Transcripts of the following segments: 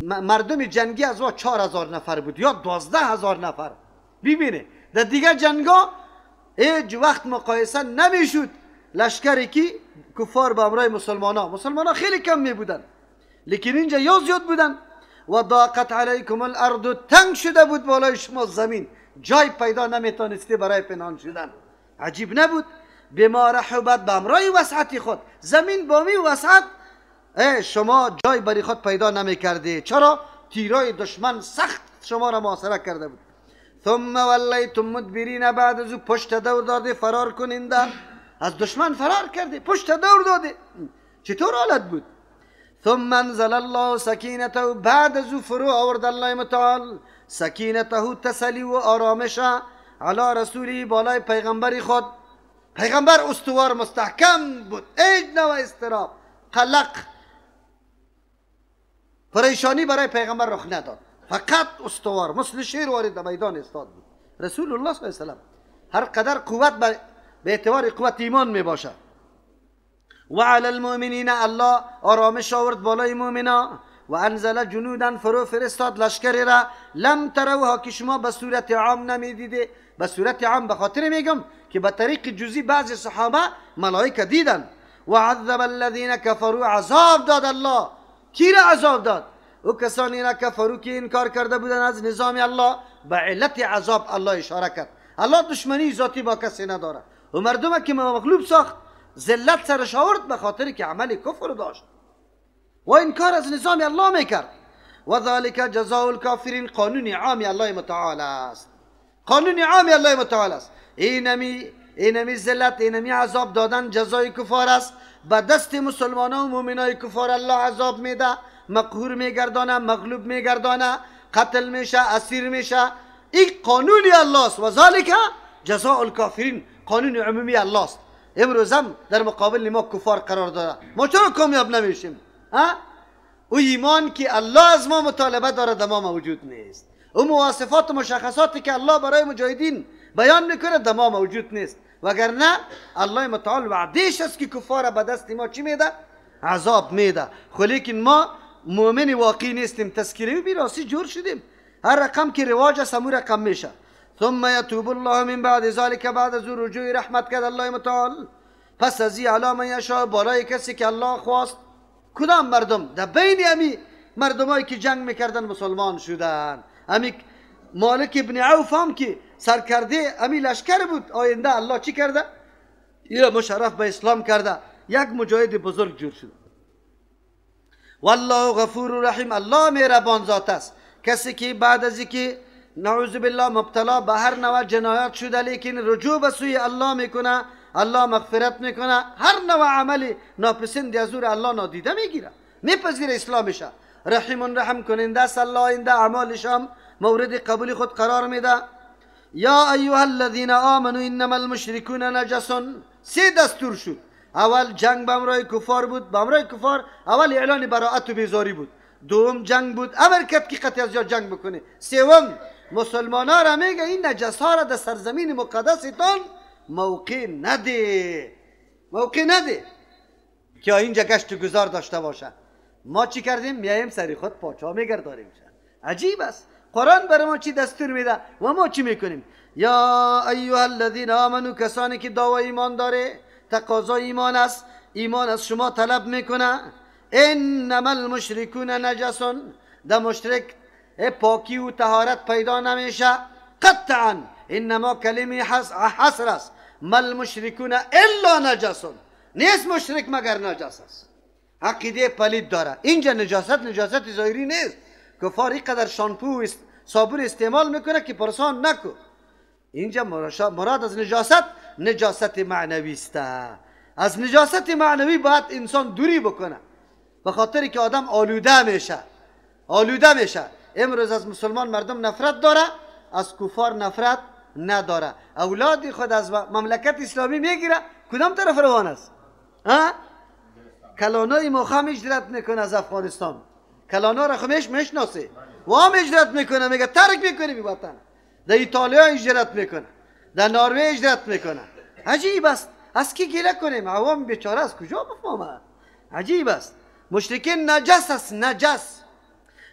مردم جنگی از ما 4000 نفر بود یا 12000 نفر. ببینه در دیگر جنگا هیچ وقت مقایسه نمیشد لشکری که کفار به امرای مسلمان ها، خیلی کم می بودن، لیکن اینجا یا زیاد بودن. و ضاقت علیکم الارض، تنگ شده بود بالای شما زمین، جای پیدا نمیتونستی برای پنهان شدن. عجیب نبود؟ بما رحبت، به امرای وسعت خود، زمین با می وسعت شما جای برای خود پیدا نمیکردی. چرا؟ تیرای دشمن سخت شما را محاصره کرده بود. ثم ولیتم مدبرین، بعد از او پشت دور داده فرار کننده، از دشمن فرار کرده، پشت دور داده. چطور حالت بود؟ ثم انزل الله سکینته، بعد از او فرو آورد الله متعال سکینته، تسلی و آرامش علی رسولی، بالای پیغمبر خود. پیغمبر استوار مستحکم بود، هیچ نوع اضطراب، قلق، پریشانی برای پیغمبر رخ نداد، فقط استوار مثل شیر وارد میدان استاد بود رسول الله صلی الله علیه و سلم. هر قدر قوت به اعتبار قوت ایمان می باشه. و علی المؤمنین، الله آرامش آورد بالای مؤمنا. و انزل جنودا، فرو فرستاد لشکری را، لم تروها، که شما به صورت عام نمیدیده. به صورت عام به خاطر میگم که به طریق جزئی بعضی صحابه ملائکه دیدن. و عذب الذین کفروا، عذاب داد الله. کی را عذاب داد؟ او کسانی را کفرو که انکار کرده بودن از نظام الله، به علت عذاب الله اشاره کرد. الله دشمنی ذاتی با کسی نداره و مردم که مغلوب ساخت، ذلت سرش آورد به خاطر که عمل کفر داشت و انکار از نظام الله میکرد. و ذلک جزاء الکافرین، قانون عام الله متعال است، قانون عام الله متعال است. اینمی ذلت، اینمی عذاب دادن جزای کفار است. به دست مسلمانان و مؤمنای کفار الله عذاب میده، مقهور میگردانه، مغلوب میگردانه، قتل میشه، اسیر میشه. این قانون الله است. و ذلک جزاء الکافرین، قانون عمومی الله است. امروز هم در مقابل ما کفار قرار داره، ما چرا کامیاب نمیشیم؟ او ایمان که الله از ما مطالبه داره در ما موجود نیست. او مواصفات و مشخصاتی که الله برای مجاهدین بیان میکنه در ما موجود نیست. وگرنه الله متعال وعدهش است که کفار به دست ما چی میده؟ عذاب میده. خو لیکن ما مؤمن واقعی نیستیم، تذکیره بیراسی جور شدیم. هر رقم که رواج است همون رقم میشه. ثم یتوب الله من بعد ذلک، بعد از رجوع رحمت کرد الله متعال پس از این علی من یشاء، بالای کسی که الله خواست. کدام مردم؟ در بین امی مردمایی که جنگ میکردن مسلمان شدن. امی مالک ابن عوف هم که سرکرده امی لشکر بود، آینده الله چی کرده؟ ایرا مشرف به اسلام کرده، یک مجاهد بزرگ جور شد. والله غفور رحیم، الله مهربان ذات است. کسی که بعد از اینکه نعوذ بالله مبتلا به هر نوع جنایات شده، لیکن رجوع به سوی الله میکنه، الله مغفرت میکنه. هر نوع عملی ناپسند از او الله نادیده میگیره، میپذیره اسلامش. رحیم، رحم کننده است الله، آینده اعمالش هم مورد قبول خود قرار میده. یا ایها الذین آمنوا انما المشرکون نجس. سه دستور شد. اول جنگ به امرای کفار بود، به امرای کفار اول اعلان براءت و بیزاری بود. دوم جنگ بود، امر کرد که قطعی از جنگ بکنه. سوم مسلمان ها را میگه این نجس ها را در سرزمین مقدستان موقع نده، موقع نده که اینجا گشت و گذار داشته باشه. ما چی کردیم؟ میایم سری خود پاچا میگرداریم. عجیب است. قرآن برای ما چی دستور میده و ما چی میکنیم؟ یا ایها الذین آمنو، کسانی که دعوی ایمان داره، تقاضای ایمان است، ایمان از شما طلب میکنه. انما المشرکون نجس، در مشرک پاکی و طهارت پیدا نمیشه قطعا. انما کلمه حصر است، ما المشرکون الا نجس، نیست مشرک مگر نجس است. عقیده پلید داره. اینجا نجاست نجاست ظاهری نیست. کفار اینقدر شامپو و صابون استعمال میکنه که پرسان نکن. اینجا مراد از نجاست نجاست معنوی است. از نجاست معنوی باید انسان دوری بکنه، به خاطر که آدم آلوده میشه، آلوده میشه. امروز از مسلمان مردم نفرت داره، از کفار نفرت نداره. اولاد خود از مملکت اسلامی میگیره، کدام طرف روان است؟ ها؟ کلانای ما هم هجرت میکنه از افغانستان. کلانا را خمیش میشناسه و هم هجرت میکنه، میگه ترک میکنه بی وطن. در ایتالیا هجرت میکنه، در نروژ هجرت میکنه. عجیب است. از کی گله کنیم؟ عوام بیچاره از کجا بفهمه؟ عجیب است. مشرکین نجس است، نجس.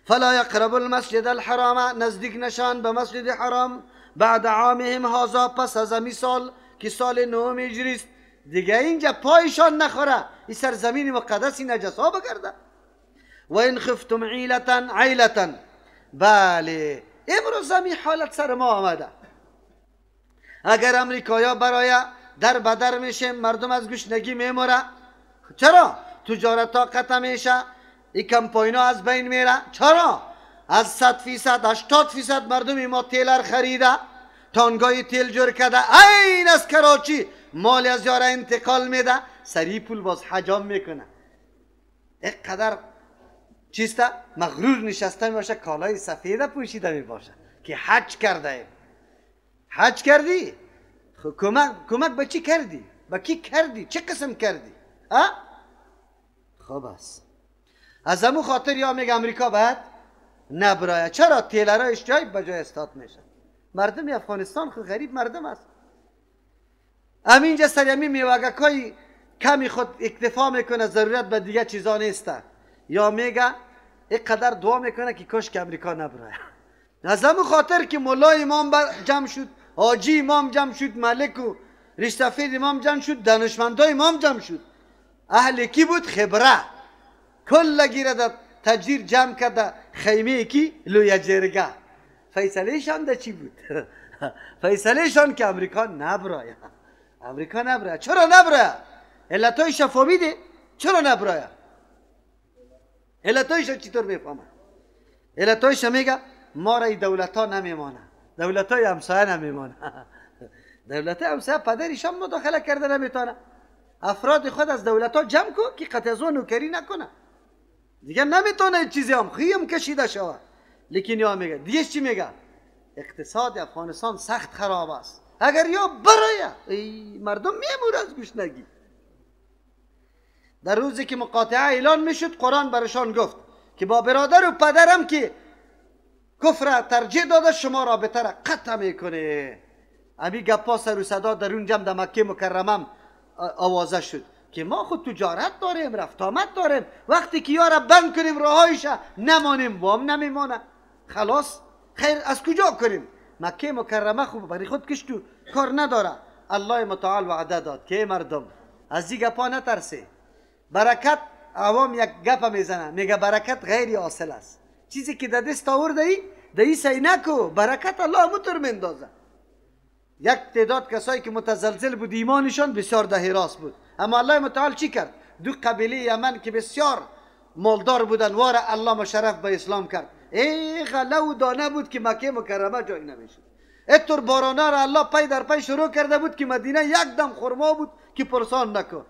فلا یقرب المسجد الحرام، نزدیک نشان به مسجد حرام، بعد عامهم هذا، پس از امی سال که سال نهم هجری است. دیگه اینجا پایشان نخوره، این سرزمین مقدسی نجسا بگرده. و این خفتم عیلة عیلة. بله امروز همی حالت سر ما آمده. اگر امریکایا برای در بدر میشه، مردم از گشنگی میموره. چرا؟ تجارت ها قطع میشه، این کمپاین ها از بین میره. چرا؟ از 100% 80% مردم ما تیلر خریده، تانگای تیل جور کرده، این از کراچی مال از یاره انتقال میده، سری پول باز حجام میکنه. اینقدر چیسته مغرور نشسته میباشه، کالای سفیده پوشیده میباشه که حج کرده. حج کردی؟ کمک به چی کردی؟ به کی کردی؟ چه قسم کردی؟ خب است. از همون خاطر یا میگه امریکا باید نبرایه. چرا؟ تیلرایش جای به جای استاد میشه. مردم افغانستان خو غریب مردم است. همینجا سر همین میوگکای کمی خود اکتفا میکنه، ضرورت به دیگه چیزا نیسته. یا میگه اینقدر دعا میکنه که کاش که امریکا نبرایه. از همون خاطر که ملای امام جمع شد، حاجی امام جمع شد، ملک و ریش سفید امام جمع شد، دانشمندای امام جمع شد. اهل کی بود؟ خبره. کل گیره در تجیر جمع کرده خیمه کی؟ لویه جرگه. فیصله شان ده چی بود؟ فیصله شان که امریکا نبرایه. امریکا نبرایه. چرا نبرایه؟ علتایش فهمیده؟ چرا نبرایه؟ علتایش چطور میفهمه؟ علتایش میگه ما را دولت ها نمیمانه، دولت های همسایه نمیمانه. دولت های همسایه پدرشان مداخله کرده نمیتونه. افراد خود از دولت ها جمع کو که قطع از نوکری نکنه، دیگه نمیتونه چیزی هم خیم کشیده شود. لیکن یا میگه دیگه چی میگه؟ اقتصاد افغانستان سخت خراب است، اگر یا برای ای مردم میموره از گشنگی. در روزی که مقاطعه اعلان میشد، قرآن برشان گفت که با برادر و پدرم که کفر ترجیح داده شما رابطه را قطع میکنه. امی گپا سر و صدا در اون جمع در مکه مکرمم آوازه شد که ما خود تجارت داریم، رفت آمد داریم، وقتی که یارا بند کنیم راهایش نمانیم، وام نمیمانه، خلاص خیر از کجا کنیم؟ مکه مکرمه خوب برای خود کشتو کار نداره. الله متعال وعده داد که مردم از این گپا نترسه. برکت عوام یک گپ میزنه، میگه برکت غیر حاصل است، چیزی که در دست آورده ای در ای سعی نکو، برکت الله متر مندازه. یک تعداد کسایی که متزلزل بود ایمانشان بسیار ده راست بود، اما الله متعال چی کرد؟ دو قبیله یمن که بسیار مالدار بودن واره الله مشرف به اسلام کرد. ای غله و دانه بود که مکه مکرمه جای نمیشد. اتور بارانا را الله پی در پی شروع کرده بود که مدینه یک دم خرما بود که پرسان نکو.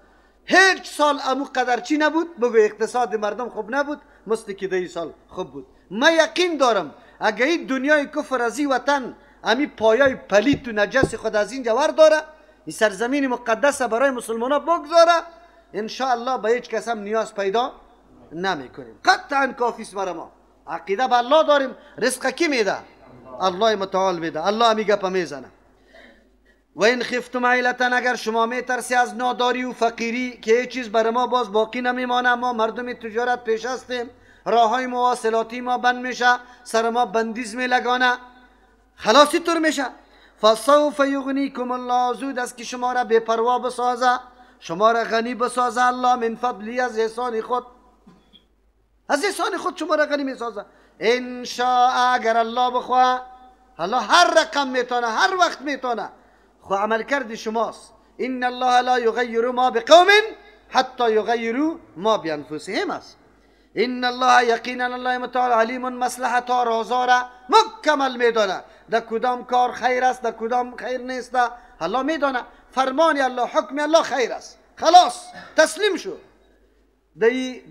هیچ سال امو قدر چی نبود، بگو اقتصاد مردم خوب نبود مثل که ده سال خوب بود. من یقین دارم اگه این دنیای کفر از این وطن امی پایای پلیت و نجس خود از اینجا ورداره، این سرزمین مقدس برای مسلمان ها بگذاره، انشاءالله به هیچ کس هم نیاز پیدا نمی کنیم. قطعا کافی است برای ما. عقیده به الله داریم، رزق کی میده؟ الله متعال میده. الله همی گپ میزنه. و این خفتم عیلة، اگر شما میترسی از ناداری و فقیری که هیچ چیز برای ما باز باقی نمیمانه، ما مردم تجارت پیش هستیم، راههای مواصلاتی ما بند میشه، سر ما بندیز میلگانه، خلاصی طور میشه. فسوف یغنیکم الله، زود است که شما را بے پروا بسازه، شما را غنی بسازه الله من فضلی، از احسان خود، از احسان خود شما را غنی میسازه. ان شاء، اگر الله بخواه، الله هر رقم میتونه، هر وقت میتونه، خو عمل کرد شماست. ان الله لا یغیر ما بقوم حتی یغیروا ما بانفسهم است. ان الله، یقینا الله متعال علیم مصلحت ها رازا را مکمل میدانه، در کدام کار خیر است، در کدام خیر نیست، الله میدانه. فرمان الله، حکم الله خیر است، خلاص تسلیم شو.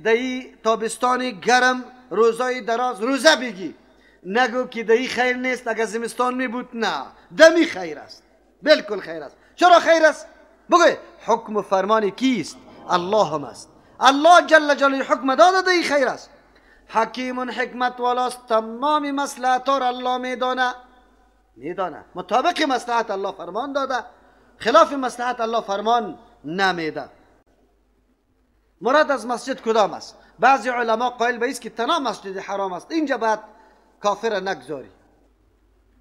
دی تابستان گرم، روزای دراز روزه بگی، نگو که دی خیر نیست، اگر زمستان می بود نه، دمی خیر است، بالکل خیر است. چرا خیر است؟ بگو حکم و فرمان کیست؟ الله هم است. الله جل جلاله حکم داده، دی خیر است. حکیم حکمت والاست، تمام مصلحت را الله میدانه، میدانه مطابق مصلحت الله فرمان داده، خلاف مصلحت الله فرمان نمیده. مراد از مسجد کدام است؟ بعضی علما قائل به است که تنها مسجد حرام است، اینجا باید کافر نگذاری.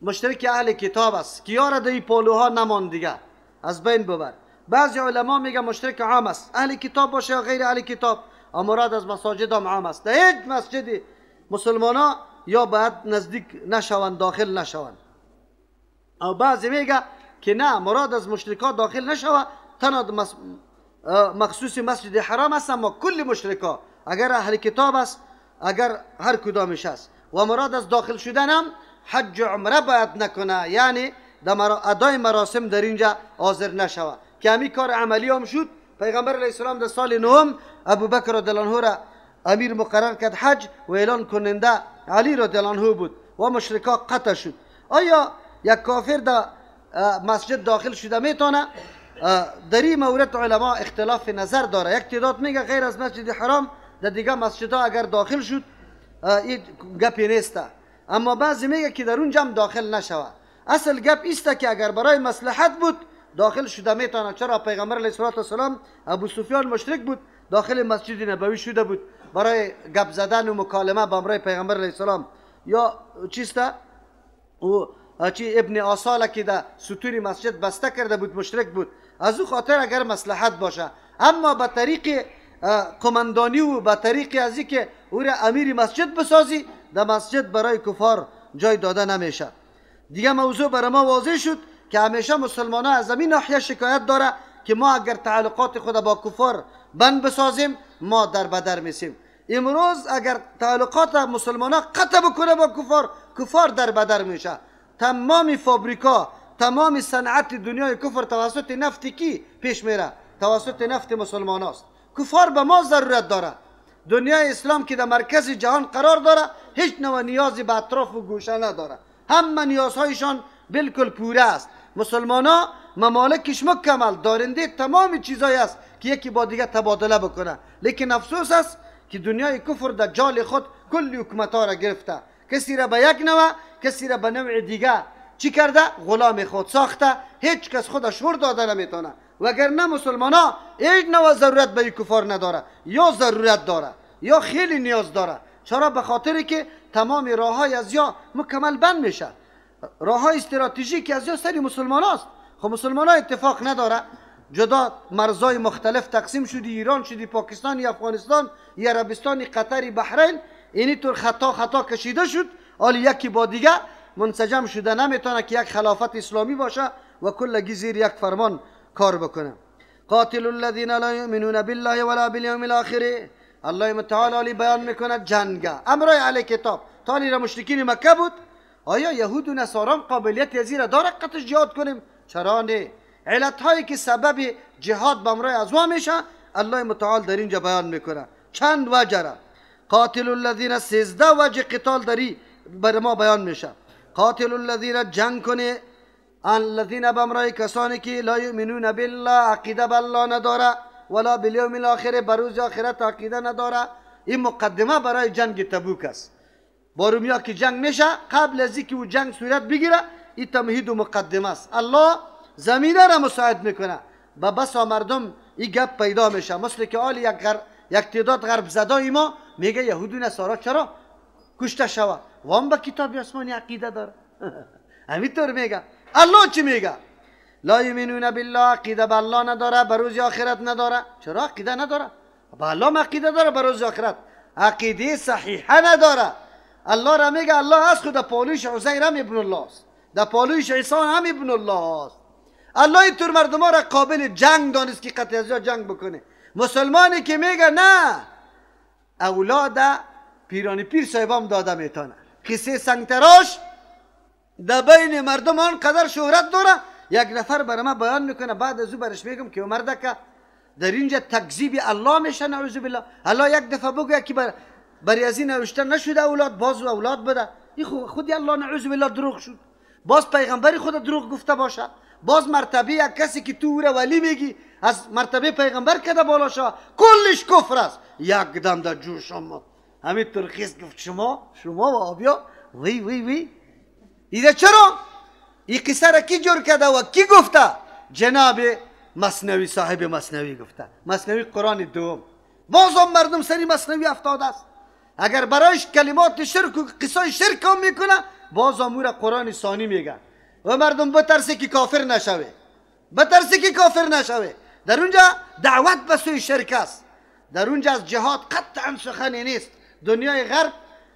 مشترک اهل کتاب است که یار دی پالوها نمان دیگه، از بین ببر. بعضی علما میگه مشترک عام است، اهل کتاب باشه یا غیر اهل کتاب، مراد از مساجد هم عام است. در هیچ مسجد مسلمان ها یا باید نزدیک نشوند، داخل نشوند. او بعضی میگه که نه، مراد از مشرکا داخل نشوه، تنها مخصوص مسجد حرام است، اما کل مشرکا اگر اهل کتاب است، اگر هر کدامش است. و مراد از داخل شدن هم حج و عمره باید نکنه، یعنی در ادای مراسم در اینجا حاضر نشوه، که همی کار عملی هم شد. پیغمبر علیه السلام در سال نهم ابوبکر رضی الله عنه را امیر مقرر کرد حج و اعلان کننده علی رضی الله عنه بود و مشرکا قطع شد. آیا یک کافر در مسجد داخل شده میتونه؟ در این مورد علما اختلاف نظر داره. یک تعداد میگه غیر از مسجد حرام در دیگه مسجدها اگر داخل شد این گپی نیست، اما بعضی میگه که در اونجا هم داخل نشوه. اصل گپ ایست که اگر برای مصلحت بود داخل شده میتونه. چرا پیغمبر علیه السلام ابو سفیان مشرک بود، داخل مسجد نبوی شده بود برای گپ زدن و مکالمه با امرای پیغمبر علیه السلام. یا چیسته او چی ابن آساله که در ستون مسجد بسته کرده بود، مشرک بود، از او خاطر اگر مصلحت باشه. اما به طریق قماندانی و به طریق از که او را امیر مسجد بسازی، در مسجد برای کفار جای داده نمیشه. دیگه موضوع برای ما واضح شد که همیشه مسلمان ها از این ناحیه شکایت داره که ما اگر تعلقات خود با کفار بند بسازیم ما در بدر میسیم. امروز اگر تعلقات مسلمان ها قطع بکنه با کفار، کفار در بدر میشه. تمام فابریکا، تمام صنعت دنیای کفر توسط نفت کی پیش میره؟ توسط نفت مسلمان هاست. کفار به ما ضرورت داره. دنیای اسلام که در مرکز جهان قرار داره هیچ نوع نیازی به اطراف و گوشه نداره، همه نیازهایشان بالکل پوره است. مسلمان ها ممالکش مکمل دارنده تمام چیزایی است که یکی با دیگه تبادله بکنه. لیکن افسوس است که دنیای کفر در جال خود کل حکومت ها را گرفته، کسی را به یک نوع، کسی را به نوع دیگه چی کرده؟ غلام خود ساخته. هیچ کس خود شور داده نمیتونه. وگرنه مسلمان ها هیچ نوع ضرورت به کفار نداره، یا ضرورت داره یا خیلی نیاز داره. چرا؟ به خاطر که تمام راه های از یا مکمل بند میشه، راه های استراتژیک از یا سری مسلمان هاست. خب مسلمان ها اتفاق نداره، جدا مرزهای مختلف تقسیم شدی، ایران شدی، پاکستان، یا افغانستان، یا عربستان، قطر، بحرین، اینی طور خطا خطا کشیده شد. حالا یکی با دیگه منسجم شده نمیتونه که یک خلافت اسلامی باشه و کلگی زیر یک فرمان کار بکنه. قاتل الذین لا یؤمنون بالله ولا بالیوم الاخر. الله متعال علی بیان میکنه جنگ امرای علی کتاب تالی را مشرکین مکه بود. آیا یهود و نصارا قابلیت از را داره قطش جهاد کنیم؟ چرا نه؟ علت هایی که سبب جهاد به امرای ازوا میشه الله متعال در اینجا بیان میکنه چند وجه را. قاتل الذین 13 وجه قتال داری بر ما بیان میشه. قاتل الذین جنگ کنه، الذین بامرای کسانی که لا یؤمنون بالله عقیده بالله نداره، ولا بالیوم الاخر بروز آخرت عقیده نداره. این مقدمه برای جنگ تبوک است. با رومیا که جنگ میشه قبل از اینکه او جنگ صورت بگیره این تمهید و مقدمه است. الله زمینه را مساعد میکنه با بسا مردم این گپ پیدا میشه. مثل که آل یک تعداد غرب زدای ما میگه یهود و نصارا چرا کشته شوه، وام به کتاب آسمانی عقیده داره. همینطور میگه. الله چی میگه؟ لا یؤمنون بالله عقیده به الله نداره، به روز آخرت نداره. چرا عقیده نداره؟ به الله عقیده داره، به روز آخرت عقیده صحیحه نداره. الله را میگه الله از خود پالویش عزیر هم ابن الله است، در پالویش عیسی هم ابن الله است. الله اینطور مردم را قابل جنگ دانست که قطع از جنگ بکنه. مسلمانی که میگه نه اولاد پیرانی پیر صاحبام داده میتونه. قصه سنگتراش در بین مردم آنقدر شهرت داره. یک نفر برای ما بیان میکنه، بعد از او برش میگم که مردکه در اینجا تکذیب الله میشه، نعوذ بالله. الله یک دفعه بگه که برای از این نوشته نشده اولاد، باز اولاد بده. این خودی الله نعوذ بالله دروغ شد. باز پیغمبری خود دروغ گفته باشه، باز مرتبه یک کسی که تو او را ولی میگی از مرتبه پیغمبر کده بالا شد، کلش کفر است. یک دم در جوش آمد، همین ترخیص گفت شما و آبیا وی وی وی. ایده چرا؟ این قصه را کی جور کرده و کی گفته؟ جناب مثنوی، صاحب مثنوی گفته. مثنوی قرآن دوم. بازم مردم سری مثنوی افتاده است. اگر برایش کلمات شرک و قصای شرک هم میکنه، بازم او را قرآن ثانی میگه و مردم بترسه که کافر نشوه، بترسه که کافر نشوه. در اونجا دعوت به سوی شرک است، در اونجا از جهاد قطعا سخنی نیست. دنیای غرب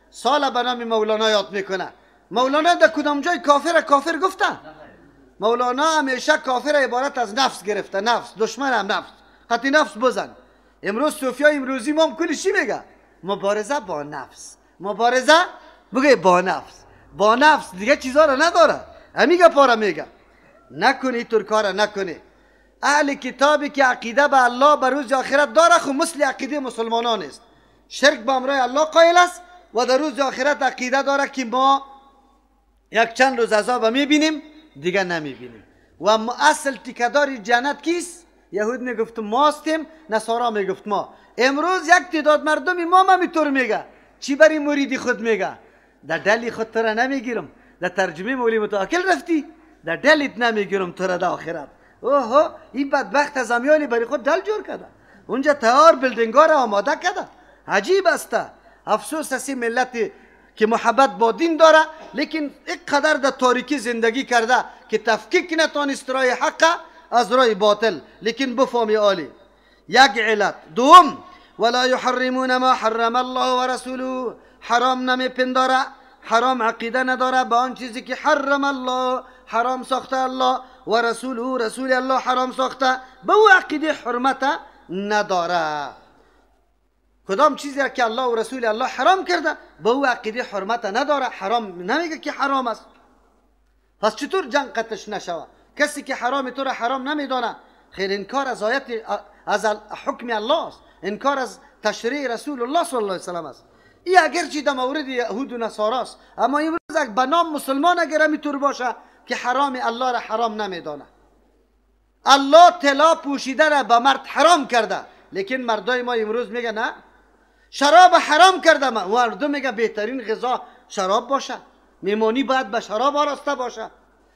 سال به نام مولانا یاد میکنه. مولانا در کدام جای کافر کافر گفته؟ مولانا همیشه کافر عبارت از نفس گرفته، نفس دشمن هم نفس، حتی نفس بزن. امروز صوفیای امروزی ما هم کلی چی میگه؟ مبارزه با نفس، مبارزه بگه با نفس، با نفس دیگه چیزا رو نداره. همیگه پاره میگه نکنی تور کار نکنی. اهل کتابی که عقیده به الله به روز آخرت داره، خو مثل عقیده مسلمانان است. شرک به امرای الله قائل است و در روز آخرت عقیده داره که ما یک چند روز عذاب میبینیم دیگه نمیبینیم. و اصل تیکدار جنت کیست؟ یهود میگفت ما هستیم، نصارا میگفت ما. امروز یک تعداد مردم ما هم میگه چی برای مریدی خود میگه؟ در دلی خود تو را نمیگیرم، در ترجمه مولی متوکل رفتی، در دلیت نمیگیرم تو را در آخرت. اوه این بدبخت از امیالی برای خود دل جور کرده، اونجا تیار building ها را آماده کرده. عجیب است. افسوس است ملت که محبت با دین داره، لیکن اینقدر در تاریکی زندگی کرده که تفکیک نتانست رای حق از رای باطل. لیکن بفهمی عالی یک علت. دوم، ولا یحرمون ما حرم الله و رسوله، حرام نمیپنداره، حرام عقیده نداره به آن چیزی که حرم الله، حرام ساخته الله و رسوله، رسول الله حرام ساخته، به او عقیده حرمت نداره. کدام چیزی که الله و رسول الله حرام کرده به او عقیده حرمت نداره، حرام نمیگه که حرام است. پس چطور جنگ قتش نشوه؟ کسی که حرام تو را حرام نمیدانه، خیر انکار از آیت از حکم الله است، انکار از تشریع رسول الله صلی الله علیه وسلم است. این اگرچه در مورد یهود و نصارا است، اما امروز به نام مسلمان اگر همینطور باشه که حرام الله را حرام نمیدانه، الله طلا پوشیده را به مرد حرام کرده، لیکن مردای ما امروز میگه نه، شراب حرام کرده، مردم میگه بهترین غذا شراب باشه، میمانی باید به شراب آراسته باشه.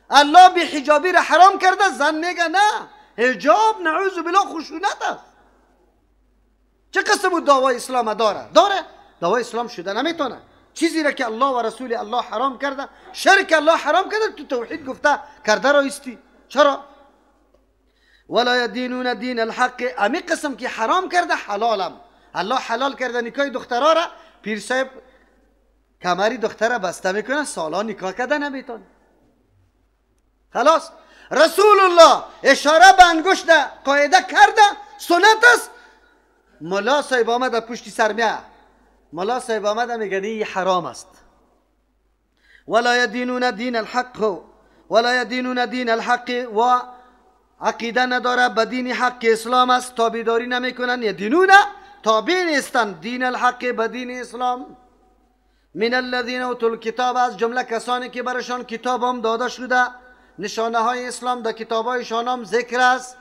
الله بی حجابی را حرام کرده، زن میگه نه، حجاب نعوذ بالله خشونت است. چه قسم بود دعوای اسلام داره؟ داره دعوای اسلام شده نمیتونه. چیزی را که الله و رسول الله حرام کرده، شرک الله حرام کرده، تو توحید گفته کرده را ایستی. چرا؟ ولا یدینون دین الحق، امی قسم که حرام کرده حلالم. الله حلال کرده نکاح دخترها را، پیر صاحب کمری دختره بسته میکنه، سالا نکاح کرده نمیتونه. خلاص رسول الله اشاره به انگشت قاعده کرده، سنت است. ملا صاحب آمده پشتی سر میه، ملا صاحب آمده میگه این حرام است. ولا یدینون دین الحق، ولا یدینون دین الحق، و عقیده نداره به دین حق اسلام است، تابعداری نمیکنن. یدینون تابع نیستن دین الحق به دین اسلام. من الذین اوتوا الکتاب، از جمله کسانی که برشان کتاب هم داده شده، نشانه های اسلام در کتاب هایشان هم ذکر است.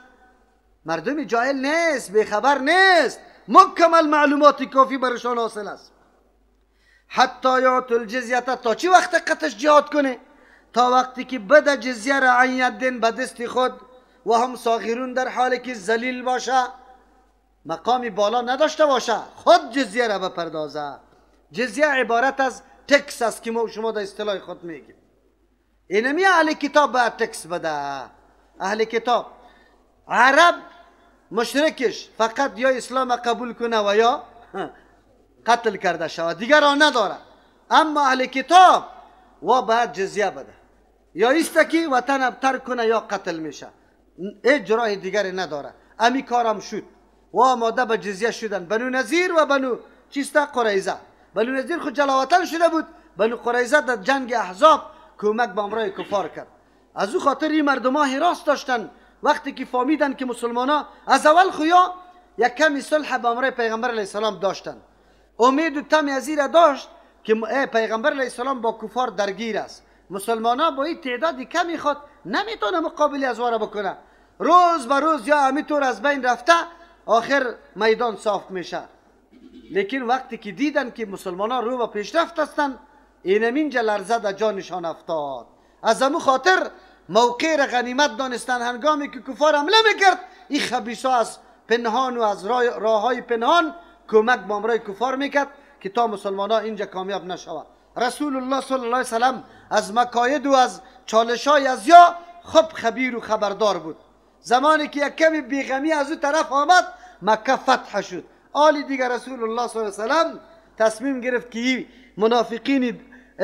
مردم جاهل نیست، بیخبر نیست، مکمل معلومات کافی برشان حاصل است. حتی یعطوا الجزیه، تا چی وقت قتش جهاد کنه؟ تا وقتی که بده جزیه را عن ید به دست خود، و هم صاغرون، در حالی که ذلیل باشه، مقامی بالا نداشته باشه، خود جزیه را بپردازه. جزیه عبارت از tax است که ما شما در اصطلاح خود میگیم. اینمی اهل کتاب باید tax بده. اهل کتاب عرب مشرکش فقط یا اسلام قبول کنه و یا قتل کرده شود، دیگر را نداره. اما اهل کتاب و باید جزیه بده، یا ایست که وطن ترک کنه یا قتل میشه، هیچ راه دیگری نداره. امی کارم شد و آماده به جزیه شدن بنو نظیر و بنو چیست قریظه. بنو نظیر خود جلاوطن شده بود، بنو قریظه در جنگ احزاب کمک به امرای کفار کرد. از او خاطر این مردم ها حراس داشتن. وقتی که فهمیدن که مسلمان ها از اول خویا یک کمی صلح به امرای پیغمبر علیه السلام داشتن، امید و تم از این داشت که پیغمبر علیه السلام با کفار درگیر است، مسلمان ها با این تعداد کمی خود نمیتونه مقابله از واره بکنه. روز به روز یا همینطور از بین رفته، آخر میدان صاف میشه. لیکن وقتی که دیدن که مسلمان ها رو به پیشرفت هستند، اینمینجا لرزه در جانشان افتاد. از امو خاطر موقع را غنیمت دانستن. هنگامی که کفار حمله میکرد، این خبیثا از پنهان و از راه های پنهان کمک با امرای کفار میکرد که تا مسلمان ها اینجا کامیاب نشود. رسول الله صلی الله علیه وسلم از مکاید و از چالش های از یا خب خبیر و خبردار بود. زمانی که یک کمی بیغمی از او طرف آمد، مکه فتح شد. آلی دیگر رسول الله صلی الله علیه وسلم تصمیم گرفت که منافقین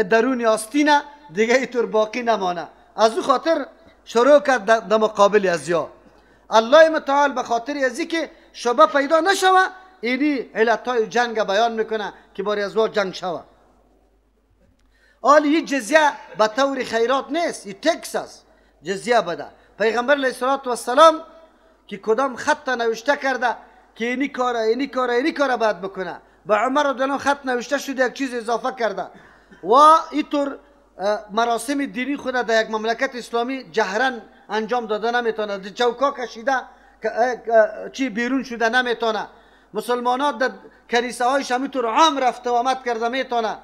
درون آستینه دیگه اینطور باقی نمانه. از او خاطر شروع کرد در مقابل از یا. الله متعال به خاطر ازی که شبه پیدا نشوه اینی علتهای جنگ بیان میکنه که باری از وا جنگ شوه. آلی جزیه به طور خیرات نیست، این tax است، جزیه بده. پیغمبر علیه السلام که کدام خط نوشته کرده که اینی کاره اینی کاره اینی کاره باید بکنه، به عمر رضی الله خط نوشته شده یک چیز اضافه کرده و اینطور مراسم دینی خود در یک مملکت اسلامی جهرا انجام داده نمیتونه، چوکا کشیده چی بیرون شده نمیتونه. مسلمانات در کنیسه هایش همینطور عام رفته و آمد کرده میتونه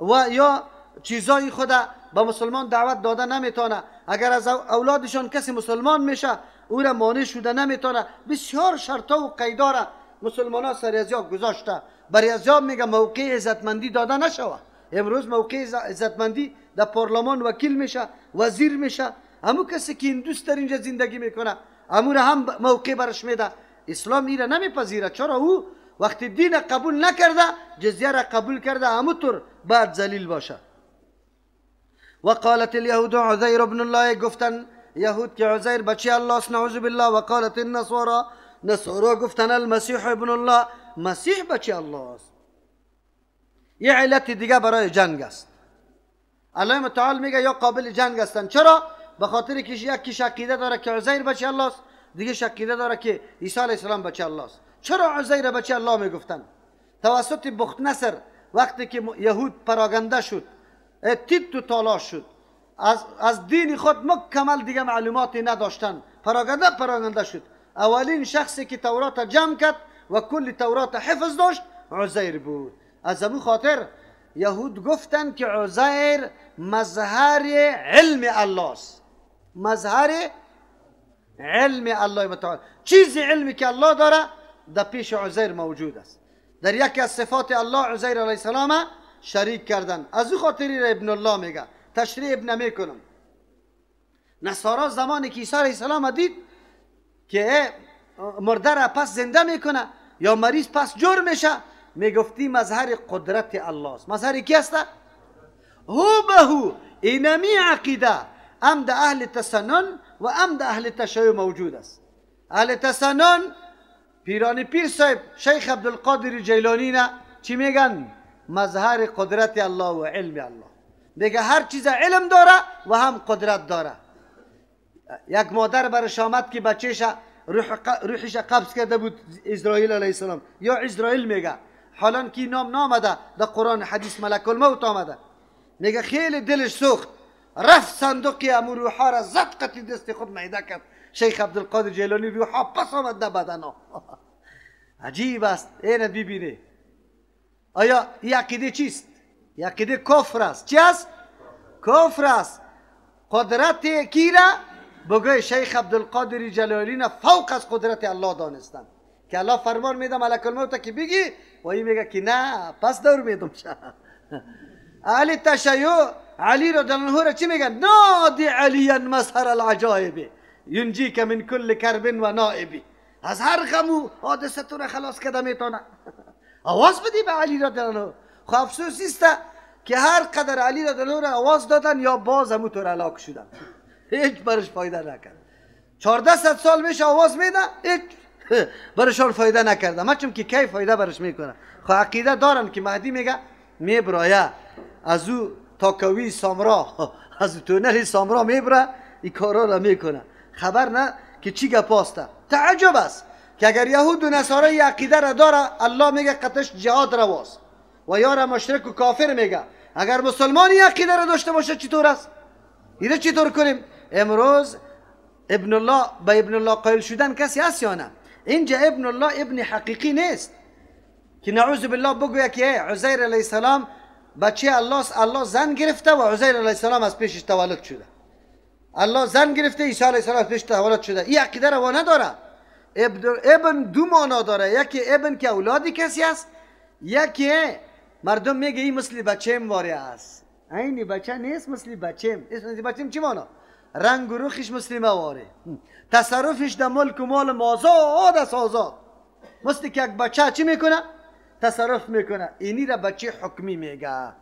و یا چیزای خود به مسلمان دعوت داده نمیتونه. اگر از اولادشان کسی مسلمان میشه او را مانع شده نمیتونه. بسیار شرطا و قیدا را مسلمان ها سر از گذاشته. برای از میگه موقع عزتمندی داده نشوه. امروز موقع عزتمندی در پارلمان وکیل میشه، وزیر میشه، همون کسی که هندوس در اینجا زندگی میکنه همون را هم موقع برش میده. اسلام ایره نمیپذیره. چرا؟ او وقتی دین قبول نکرده جزیه را قبول کرده، همونطور باید ذلیل باشه. وقالت اليهود عزیر ابن الله، گفتن یهود که عزیر بچه الله است، نعوذ بالله. وقالت النصارى، نصارا گفتن المسیح ابن الله، مسیح بچه الله است. یه علت دیگه برای جنگ است. الله متعال میگه یا قابل جنگ هستن. چرا؟ به خاطر که یکیش عقیده داره که عزیر بچه الله است، دیگه عقیده داره که عیسی علیه السلام بچه الله است. چرا عزیر بچه الله میگفتن؟ توسط بخت نصر وقتی که یهود پراگنده شد، تیت و تالاش شد، از دین خود مکمل دیگه معلوماتی نداشتن، پراگنده پراگنده شد. اولین شخصی که تورات جمع کرد و کل تورات حفظ داشت عزیر بود. از همون خاطر یهود گفتن که عزیر مظهر علم الله است، مظهر علم الله متعال. چیزی علمی که الله داره در پیش عزیر موجود است. در یکی از صفات الله عزیر علیه السلام شریک کردن. از او خاطری را ابن الله میگه، تشریح ابن میکنم. نصارا زمانی که عیسی علیه السلام دید که مرده را پس زنده میکنه یا مریض پس جور میشه، میگفتی مظهر قدرت الله است. مظهر کی است؟ هو به هو. اینمی عقیده ام در اهل تسنن و ام در اهل تشیع موجود است. اهل تسنن پیرانی پیر صاحب شیخ عبدالقادر جیلانی نه چی میگن؟ مظهر قدرت الله و علم الله. میگه هر چیز علم داره و هم قدرت داره. یک مادر برش آمد که بچهش روحش قبض کرده بود اسرائیل علیه السلام، یا اسرائیل میگه، حالا که نام نامده در قرآن حدیث ملک الموت آمده. میگه خیلی دلش سوخت، رفت صندوقی امو روحا را زد قطی دست خود میده کرد. شیخ عبدالقادر جیلانی روحا پس آمد در بدنا. عجیب است. اینه ببینه. آیا این عقیده چیست؟ این عقیده کفر است. چی است؟ کفر است. قدرت کی را بگوی شیخ عبدالقادر جلالی نه فوق از قدرت الله دانستن که الله فرمان میده ملک الموت که بگی و این میگه که نه پس دور میدم. اهل تشیع علی رضی الله عنه را چی میگن؟ نادی علی مظهر العجایب ینجیک من کل کرب و نائب. از هر غم و حادثه تو را خلاص کرده میتونه. آواز بدی به علی رضی الله عنه. خب افسوس است که هر قدر علی رضی الله عنه را آواز دادن یا باز همو طور هلاک شدن، هیچ برش فایده نکرد. 1400 سال میشه آواز میده، هیچ برشان فایده نکرده. ما چون که کی فایده برش میکنه؟ خب عقیده دارن که مهدی میگه میبرایه از او تاکوی سامرا، از او تونل سامرا میبره، این کارا را میکنه. خبر نه که چی گپ است. تعجب است که اگر یهود و نصارا عقیده را داره، الله میگه قطش جهاد رواست و یا را مشرک و کافر میگه. اگر مسلمانی عقیده را داشته باشه چطور است؟ اینو چطور کنیم؟ امروز ابن الله به ابن الله قائل شدن کسی هست یا نه؟ اینجا ابن الله ابن حقیقی نیست که نعوذ بالله بگوید که عزیر علیه السلام بچه الله است، الله زن گرفته و عزیر علیه السلام از پیشش تولد شده. الله زن گرفته، عیسی علیه السلام از پیش تولد شده. این عقیده را نداره. ابن دو معنا داره، یکی ابن که اولادی کسی است، یکی مردم میگه این مثل بچه واری است. اینی بچه نیست، مثل بچه. مثل بچه چی معنا؟ رنگ و رخش مثل مواره، تصرفش در ملک و مال آزاد است، آزاد. مثل که یک بچه چی میکنه؟ تصرف میکنه. اینی را بچه حکمی میگه.